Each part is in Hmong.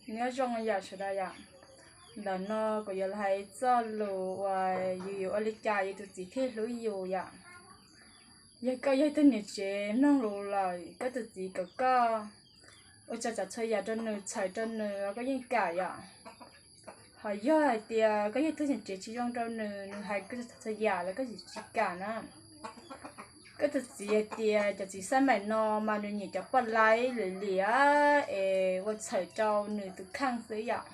Nyob zoo yam sawv daws yom. Ntawm no kuv yuav los hais txoj lus uas yus yuav ua li cas yus tus txiv thiaj hlub yus yom. Yog koj yog ib tug niam tsev mloog lus lawm, koj tus txiv kom koj ua tso txhua yam rau nws, txhawm rau nws los koj yeej kam yom. Ho yog hais tias koj yog ib tug niam tsev tsis zoo rau nws, nws hais koj txhua yam los koj tsis kam na. Koj tus txiv hais tias cov txiv xab maim no mas nws nyiam cov poj laib liam liam es ua txhawm rau nws tus kheej xwb yom.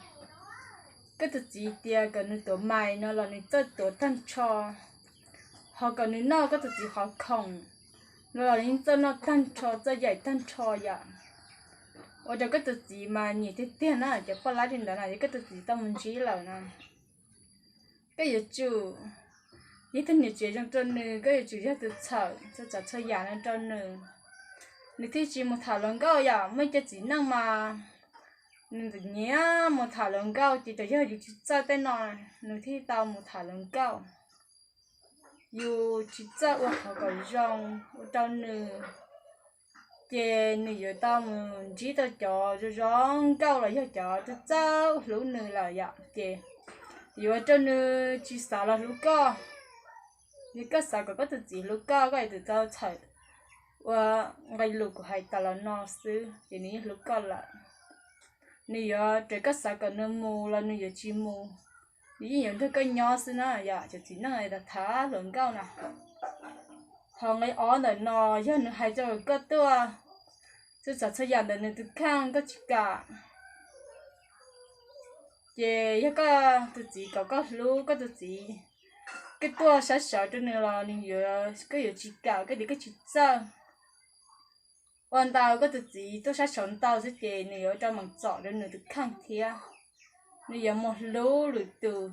Koj tus txiv tias kom nws tuav mais no los nws txawj tuav tag nrho, ho kom nws noj koj tus txiv qhov khoom no los nws txawj noj tag nrho, txawj yaim tag nrho yom. Ua rau koj tus txiv mas nyiam tiag tiag na, cov poj laib li ntawd na yog koj tus txiv tau mus ntsib lawm na. Koj yuav tsum yog tus niam tsev zoo rau nws, koj yuav tsum yog tus txhawm txhua tsav txhua yam no rau nws, nws thiaj tsis mus tham hluas nkauj yom. Muaj cov txiv neej mas nws nyiam mus tham hluas nkauj ces yog yus tsis txawj tej no, nws thiaj tau mus tham hluas nkauj. Yus tsis txawj ua qhov kom zoo ua rau nws, ces nws yuav tau mus ntsib tau cov zoo zoo nkauj los yog cov txawj txawj hlub nws lawm yom, ces yuav ua rau nws tsis xav los hlub koj. Yog koj xav kom koj tus txiv hlub koj, koj yuav tsum tau txhawm ua nqe lus kuv hais tas los no xwb ces nws yeej hlub koj lawm. Nws yuav, txawm koj xav kom nws mus los nws yuav tsis mus, nws yeej yuav nrog koj nyob xwb na yom. Cov txiv neej tham hluas nkauj na. Ho nqe ob ntawm no yog nws hais rau koj tuaj, txhua tsav txhua yam ntawm nws tus kheej koj tsis kam, ces yog koj tus txiv kom koj hlub koj tus txiv, koj tuaj saib sawv rau nws los nws yuav, koj yuav tsis kam, koj tias koj tsis txawj. Ua ntau koj tus txiv tuaj saib sawv ntau xwb ces nws yuav rau meem txom rau nws tus kheej thiab. Nws yuav mus hlub lwm tus,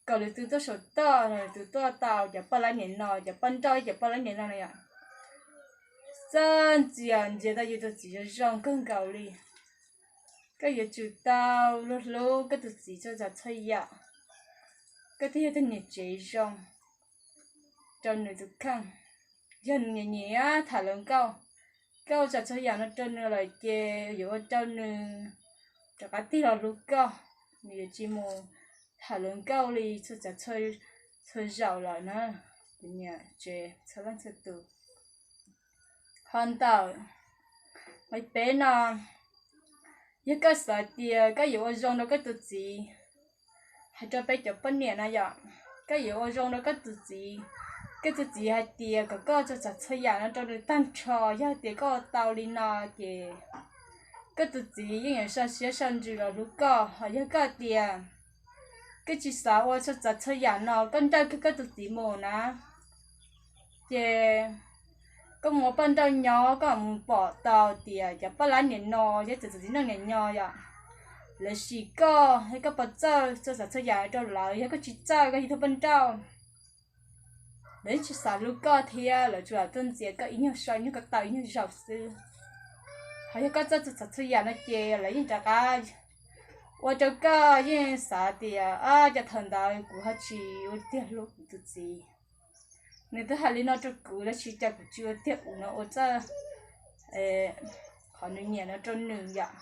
kom lwm tus tuaj saum toj, lwm tus tuaj tau cov poj laib niam no, cov poj nrauj, cov poj laib niam no na yom. Txawj ntxias ntxias tau yus tus txiv zoo zoo kawg nkaus li. Koj yuav tsum tau hlub hlub koj tus txiv txhua tsav txhua yam, koj thiaj yog tus niam tsev zoo rau nws tus kheej. Yog nws nyiam nyiam tham hluas nkauj, koj ua tsav txhua yam no rau nws lawm ces yuav ua rau nws rov qab tig los hlub koj, nws yuav tsis mus tham hluas nkauj li txhua tsav txhua zaus lawm na. Tus niam tsev txhua leej txhua tus. Ho ntawm nqe peb no, yog koj xav tias koj yuav ua zoo rau koj tus txiv, hais rau peb cov poj niam no yom, koj yuav ua zoo rau koj tus txiv, koj tus txiv hais tias kom koj tso txhua yam no rau nws tag nrho, yog tias koj ua tau li no ces koj tus txiv yeej yuav sau siab sau ntsws los hlub koj. Ho yog koj tias koj tsis xav ua txhua txhua yam no, koj nrauj kiag koj tus txiv mus na, ces koj mus ua poj nrauj nyob koj mus pom tau tias cov poj laib niam no, cov txiv neej niam no yom, lawv sim koj, yog koj puas txawj txhua txhua yam rau lawv, yog koj tsis txawj koj yog tus poj nrauj, lawv yeej tsis xav hlub koj thiab, lawv tsuas tuaj ntxias koj ib nyuag so ib nyuag ko taw ib nyuag zaus xwb. Ho yog koj txawj txhua txhua yam no ces lawv yeej rov qab ua rau koj yeej xav tias, cov thaum ntawd kuv ho tsis ua tiag hlub kuv tus txiv, nws twb hais li no rau kuv, tab sis cas kuv tsis ua tiag, kuv no ua txawj qhov nws nyiam no rau nws yom.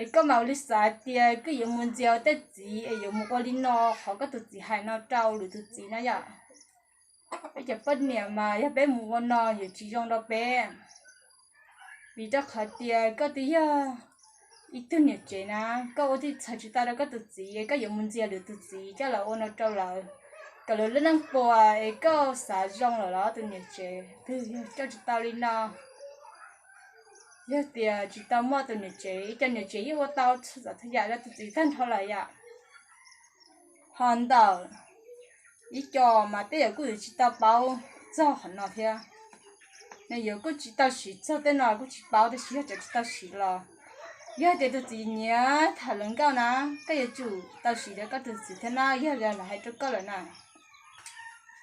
Es koj mam ua li xav tias koj yuav mus ntxias tej txiv es yuav mus ua li no, qhov koj tus txiv hais no rau lwm tus txiv na yom. Peb cov poj niam mas yog peb mus ua no yuav tsis zoo rau peb, vim rau qhov tias koj twb yog ib tug niam tsev na, koj ua txhawm tsis tau rau koj tus txiv, koj yuav mus ntxias lwm tus txiv coj los ua no rau lawv, kom lawv lub neej puas es koj xav zoo lawm los tus niam tsev twg yog coj tsis tau li no. Yog tias tsis tau muaj tus niam tsev, ib co niam tsev yeej ua tau txhua yam rau tus txiv tag nrho lawm yom. Ho ntawm ib co mas tej zaum kuj yuav tsis tau paub txog qhov no thiab. Nws yuav kuj tsis tau siv txog tej no kuj tsis paub, tab sis yog tseem tsis tau siv los, yog tias tus txiv nyiam tham hluas nkauj na, koj yuav tsum tau siv rau koj tus txiv thiab na, yog lawv hais rau koj lawm na.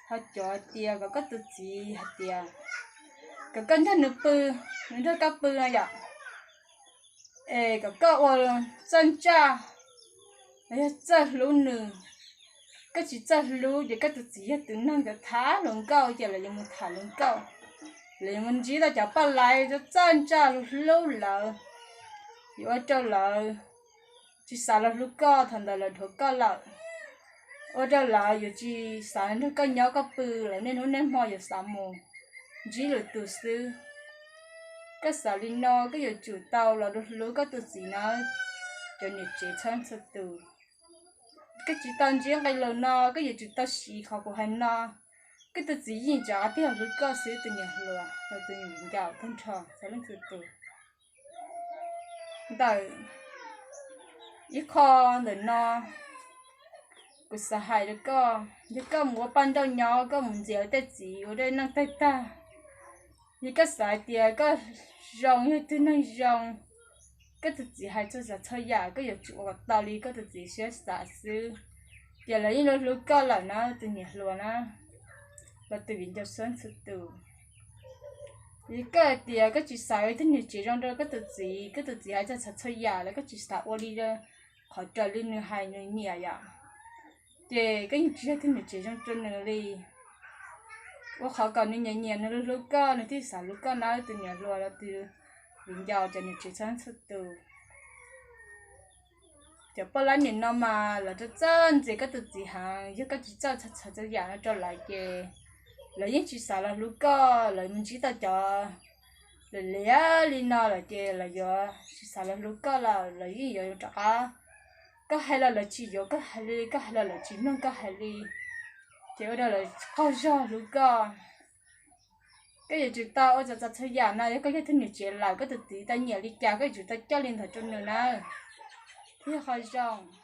Ho cov tias kom koj tus txiv hais tias kom koj nrog nws pw, nws nrog koj pw no yom, es kom koj ua txawj ntsaj, los yog txawj hlub nws. Koj tsis txawj hlub ces koj tus txiv yog tus neeg cov tham hluas nkauj ces lawv yuav mus tham hluas nkauj, lawv yuav mus ntsib tau cov poj laib txawj ntsaj hlub lawv. yuav ua rau lawv tsis xav los hlub koj thaum ntawd lawv dhuav koj lawm. Ua rau lawv yuav tsis xav nrog koj nyob koj pw lawm, niaj hnub niaj hmo yuav xav mus ntsib lwm tus xwb. Koj xav li no koj yuav tsum tau los hlub koj tus txiv nawb, cov niam tsev txhua txhua tus. Koj tsis tau ntsib nqe lus no koj yuav tsum tau siv qhov kuv hais no. Koj tus txiv yeej rov qab tig los hlub koj xwb tus niam hluas los tus niam viv ncaus tag nrho txhua leej txhua tus. Ntawm ib qho ntawm no kuv xav hais rau koj, yog koj mus ua poj nrauj nyob koj mus ntxias tej txiv ua dej neej tawg tag, yog koj xav hais tias koj zoo yog tus neeg zoo, koj tus txiv hais txhua tsav txhua yam koj yuav tsum ua kom tau li koj tus txiv siab xav xwb, ces lawv yeej los hlub koj lawm na tus niam hluas na, los tus viv ncaus txhua txhua tus. Yog koj hais tias koj tsis xav ua ib tug niam tsev zoo rau koj tus txiv, koj tus txiv hais txhua tsav txhua yam los koj tsis xav ua li qhov raws li nws hais nws nyiam yom, ces koj yeej tsis yog ib tug niam tsev zoo rau nws li. Ua qhov kom nws nyiam nyiam nws hlub hlub koj nws thiaj xav hlub koj nawb tus niam hluas los tus viv ncaus cov niam tsev txhua txhua tus. Cov poj laib nim no mas lawv txawj txawj ntxias koj tus txiv heev, yog koj tsis txawj txhua tsav txhua yam no rau lawv ces lawv yeej tsis xav los hlub koj, lawv mus ntsib tau cov liam liam li no lawm ces lawv yuav tsis xav los hlub koj lawm, lawv yeej yuav rov qab. Koj hais los lawv tsis yuav koj hais li, koj hais los lawv tsis mloog koj hais li, ces ua rau lawv qaug zog hlub koj. Koj yuav tsum tau ua txhua tsav txhua yam no, yog koj yog tus niam tsev lawm koj tus txiv tau nyiam li cas koj yuav tsum tau coj li ntawd rau nws nawb, thiaj yog qhov zoo.